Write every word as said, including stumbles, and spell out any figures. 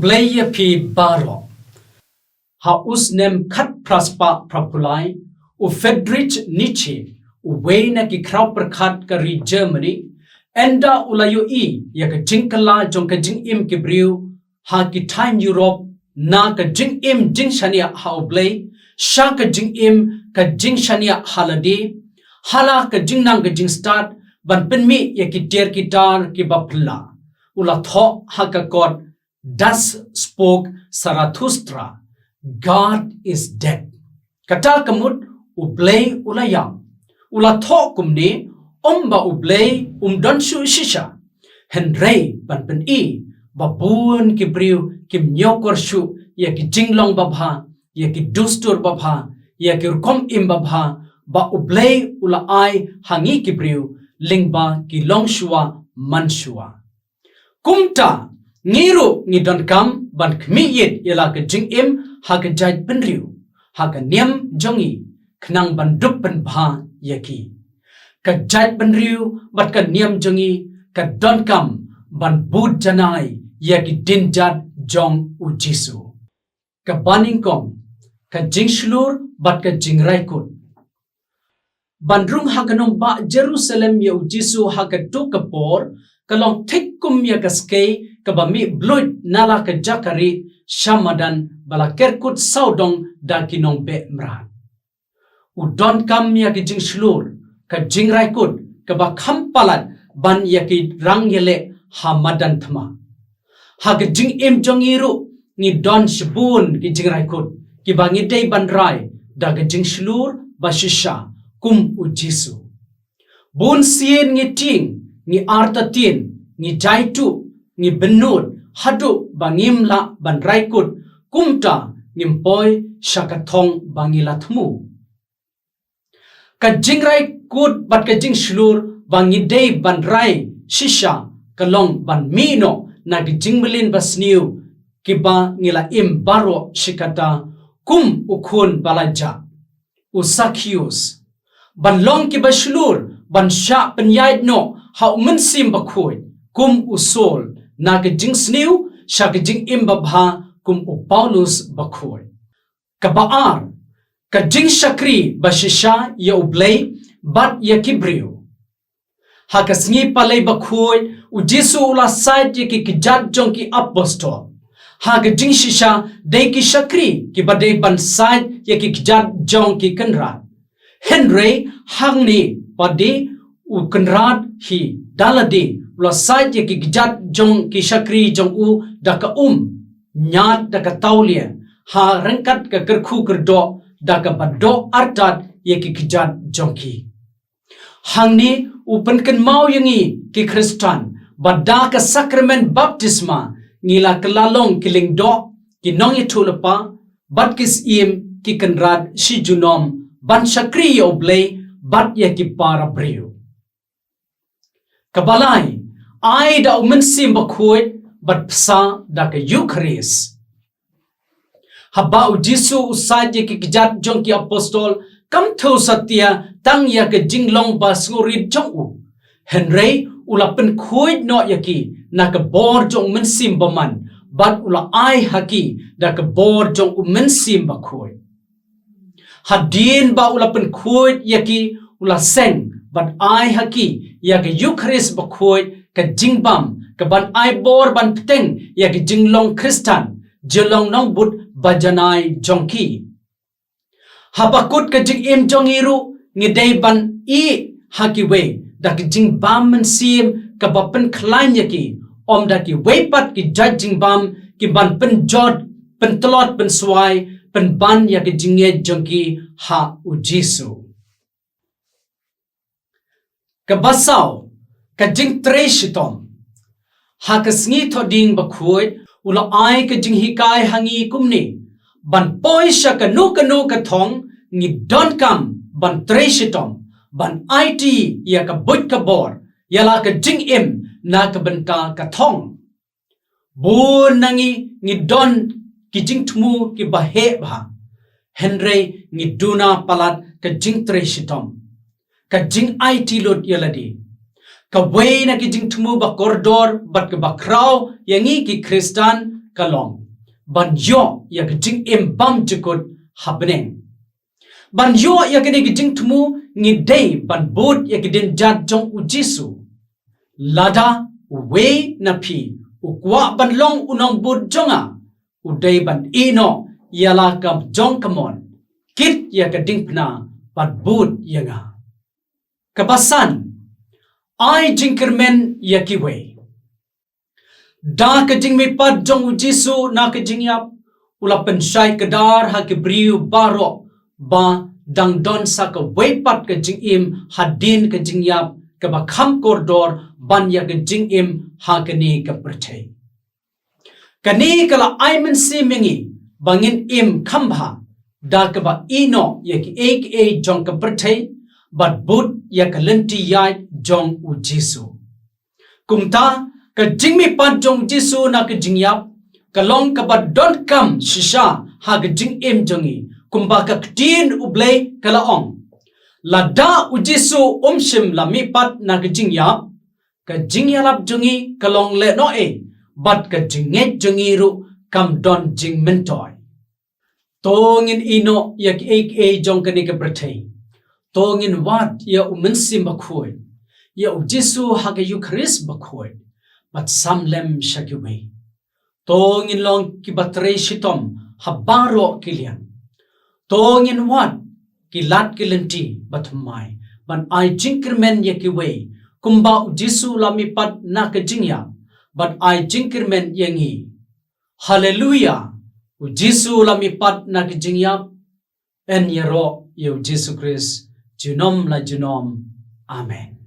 Blei ïa phi baroh. Ha u snem khatphra spah phraphew lai, u Friedrich Nietzsche, uwei na ki khraw pyrkhat ka ri Germany, ynda u la ïohi ïa ka jingkylla jong ka jingim ki briew ha ki thaiñ Europe, na ka jingim jingshaniah ha U Blei sha ka jingim ka jingshaniah ha lade, ha la ka jingnang ka jingstad, ban pynmih ïa ki tiar ki tar kiba phylla. U la thoh ha ka kot Thus Spoke Zarathustra, God is dead. Kata ka mut, U Blei u la ïap. U la thoh kumne, ym ba U Blei um don shuh shisha. Hynrei ban pyni ba bun ki briew kim ñiewkor shuh ïa ki jinglong babha, ïa ki dustur babha, ïa ki rukom im babha ba U Blei u la ai ha ngi ki briew, lyngba ki longshuwa manshuwa. Kumta, ngi ruh ngi donkam ban khmih ïit ïa la ka jingim ha ka jaitbynriew, ha ka niam jong ngi, khnang ban dup pynbha ïa ki. Ka jaitbynriew bad ka niam jong ngi ka donkam ban bud janai ïa ki dienjat jong U Jisu. Kaba nyngkong, ka jingshlur bad ka jingrai kut. Ban rung ha ka nongbah Jerusalem ïa U Jisu ha kato ka por, ka long thik kum ïa ka skei kaba mih bluit na la ka jaka rieh sha madan ba la ker kut sawdong da ki nongbeh mrad. U donkam ïa ka jingshlur, ka jingrai kut, kaba kham palat ban ïa ki rangïaleh ha madan thma. Ha ka jingim jong ngi ruh, ngi don shibun ki jingrai kut kiba ngi dei ban rai da ka jingshlur ba shisha kum U Jisu. Bun sien ngi tieng, ngi artatien, ngi jaituh, ngi bynnud, haduh ba ngim lah ban rai kut, kumta ngim poi sha ka thong ba ngi la thmu. Ka jingrai kut bad ka jingshlur ba ngi dei ban rai shisha ka long ban mih noh na ki jingmlien basniew kiba ngi la im baroh shi katta kum u khun ba la jah, u Sakius. Ban long kiba shlur ban shah pynïaid noh ha U Mynsiem Bakhuid kum u Saul, na ka jingsniew sha ka jingim babha kum u Paulus Bakhuid. Kaba ar, ka jingshakri ba shisha ïa U Blei bad ïa ki briew. Ha ka Sngi Palei Bakhuid, U Jisu u la said ïa ki kjat jong ki apostol. Ha ka jingshisha, dei ki shakri kiba dei ban said ïa ki kjat jong ki kynrad. Hynrei hangne pat de, U Kynrad hi da lade u la said ïa ki kjat jong ki shakri jong u da ka um ñiad da ka tawlia, ha ryngkat ka kyrkhu kyrdoh da kaba doh artat ïa ki kjat jong ki. Hangne u pynkynmaw ïa ngi ki Khristan ba da ka sakramen baptisma ngi la kylla long ki lyngdoh, ki nongïathuhlypa bad ki syiem, ki kynrad shi junom ban shakri ïa U Blei bad ïa ki para briew. Kaba lai, ai da U Mynsiem Bakhuid bad bsa da ka Eukharist. Haba U Jisu u said ïa ki kjat jong ki apostol, kam thew satia tang ïa ka jinglong ba sngewrit jong u. Hynrei u la pynkhuid noh ïa ki na ka bor jong U Mynsiem Bymman bad u la ai ha ki da ka bor jong U Mynsiem Bakhuid. Hadien ba u la pynkhuid ïa ki, u la seng bad ai ha ki ïa ka Eukharist Bakhuid, ka jingbam kaban ai bor ban bteng ïa ka jinglong Khristan, jinglong nongbud bajanai jong ki. Haba kut ka jingim jong ngi ruh, ngi dei ban ïeh ha kiwei da ka jingbam mynsiem kaba pynkhlaiñ ïa ki, ym da kiwei pat ki jait jingbam kiban pynjot, pyntlot, pynswai, pynban ïa ka jingngeit jong ki ha U Jisu. Kaba saw, ka jingtrei shitom. Ha ka Sngi Thohdieng Bakhuid, u la ai ka jinghikai ha ngi kumne: ban poi sha kano kano ka thong, ngi donkam ban trei shitom, ban aiti ïa ka buit ka bor ïa la ka jingim na ka bynta ka thong. Bun na ngi ngi don ki jingthmu kiba heh bha, hynrei ngi duna palat ka jingtrei shitom, ka jingaiti lut ïa lade. Kawei na ki jingthmu ba kordor bad kaba khraw ïa ngi ki Khristan ka long ban ïoh ïa ka jingim bymjukut ha bneng. Ban ïoh ïa kane ka jingthmu ngi dei ban bud ïa ka dienjat jong u Jisu. Lada uwei na phi u kwah ban long u nongbud jong nga, u dei ban ïehnoh ïa la ka jong ka mon, kit ïa ka diengphna bad bud ïa nga. Kaba san, ai jingkyrmen ïa kiwei. Da ka jingmihpat jong u Jisu na ka jingïap, u la pynshai kdar ha ki briew baroh ba dang don sa kawei pat ka jingim hadien ka jingïap kaba kham kordor ban ïa ka jingim ha kane ka pyrthei. Kane ka la ai mynsiem ïa ngi ba ngin im kham bha da kaba ïehnoh ïa kiei kiei jong ka pyrthei bad bud ïa ka lynti ïaid jong u Jisu. Kumta ka jingmihpat jong u Jisu na ka jingïap ka long kaba donkam shisha ha ka jingim jong ngi, kumba ka ktien u Blei ka la ong. Lada u Jisu um shym la mihpat na ka jingïap, ka jingïalap jong ngi ka long lehnohei, bad ka jingngeit jong ngi ruh kam don jingmyntoi. To ngin ïehnoh ïa kiei kiei jong kane ka pyrthei. To ngin wad ïa u Mynsiem Bakhuid, ïa u Jisu ha ka Eukharist bakhuid, bad sam lem sha kiwei. To ngin long kiba trei shitom ha baroh ki liang. To ngin wad ki lad ki lynti bathymmai ban ai jingkyrmen ïa kiwei, kumba u Jisu la mihpat na ka jingïap bad ai jingkyrmen ïa ngi. Haleluya! U Jisu la mihpat na ka jingïap. Yn ïaroh ïa u Jisu Khrist junom la junom. Amen.